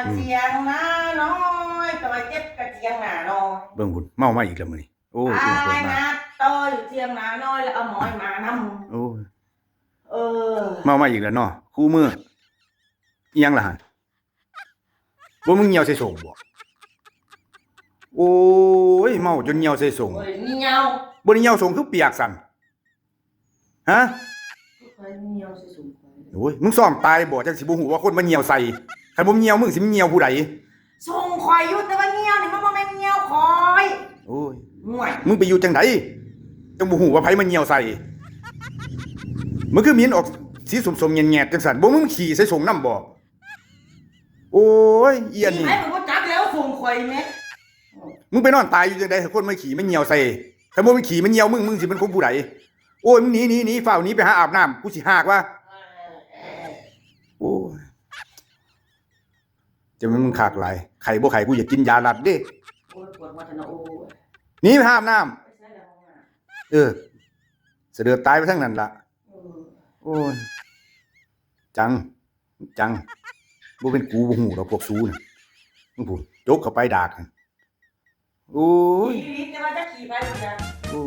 ອືມ ຖຽງນານ້ອຍ ແຕ່ວ່າເຈັບກະຖຽງນານ້ອຍ. ເບິ່ງພຸ້ນ ເມົາມາອີກແລ້ວມື້ນີ້. ໂອ້ຍ ອາຍ ໂອ້ຍ ໂອ້ຍ ນາໂຕຢູ່ຖຽງນານ້ອຍ ແລ້ວເອົາໝອຍມານຳ. ໂອ້ຍ ເອີ ເມົາມາອີກແລ້ວເນາະ ຄູ່ມື້. ອີ່ຫຍັງລະຫັ້ນ? ບໍ່ ມຶງຍ່ຽວໃສ່ສົ້ງບໍ? ໂອ້ຍ ເມົາຈົນຍ່ຽວໃສ່ສົ້ງ. ບໍ່ໄດ້ຍ່ຽວ ບໍ່ໄດ້ຍ່ຽວ ສົ້ງຄືປຽກຊັ້ນ? ຮະ? ຂ້ອຍຍ່ຽວໃສ່ສົ້ງຂ້ອຍ. ໂອ້ຍ ມຶງຊ້ອມຕາຍບໍ ຈັ່ງຊິບໍ່ຮູ້ວ່າຄົນມາຍ່ຽວໃສ່? ຄັນບໍ່ຍ່ຽວ ມຶງຊິມາຍ່ຽວຜູ້ໃດ? ສົ້ງຂ້ອຍຢູ່ ແຕ່ວ່າຍ່ຽວນີ້ມັນບໍ່ແມ່ນຍ່ຽວຂ້ອຍ. ໂອ້ຍ ໂອ້ຍ ມຶງໄປຢູ່ຈັ່ງໃດ ຈັ່ງບໍ່ຮູ້ວ່າໃຜມາຍ່ຽວໃສ່? ມັນຄືໝິ່ນອອກສີສົ້ມໆແຫງດໆ ຈັ່ງຊັ້ນບໍ? ມຶງຂີ້ໃສ່ສົ້ງນຳບໍ? ໂອ້ຍ ອີອັນນີ້ ໃຜກໍບໍ່ຈັກແລ້ວ ສົ້ງຂ້ອຍແໝ່. ມຶງໄປນອນຕາຍຢູ່ຈັ່ງໃດ ໃຫ້ຄົນມາຂີ້ມາຍ່ຽວໃສ່? ຄັນບໍ່ແມ່ນຂີ້ມາຍ່ຽວມຶງ ມຶງຊິເປັນຂອງຜູ້ໃດ? ໂອ້ຍ ມຶງໜີ ໜີ ໜີ ຟ້າວໜີໄປຫາອາບນ້ຳ ກູຊິຫາກວ່າ. ໂອ້ຍ ຈະແມ່ນມຶງຄັກຫຼາຍ ໄຂ້ບໍ່ໄຂ້ ກູຢາກກິນຢາລັດເດ້. ໂອ້ຍ ປວດຫົວແທ້ເນາະ ໂອ້ຍ ໜີໄປຫາອາບນ້ຳ. ເອີ ສະເດີດຕາຍໄປທາງນັ້ນລະ. ເອີ ໂອ້ຍ ຈັງ ຈັງ ບໍ່ແມ່ນກູບໍ່ຮູ້ດອກ ພວກສູນະ ມຶງພຸ້ນ ຈົກເຂົ້າໄປດາກຫັ້ນ. ໂອ້ຍ ອີ່ຫຼີ ແຕ່ວ່າຈັກຂີ້ໃຜຄືກັນ. ໂອ້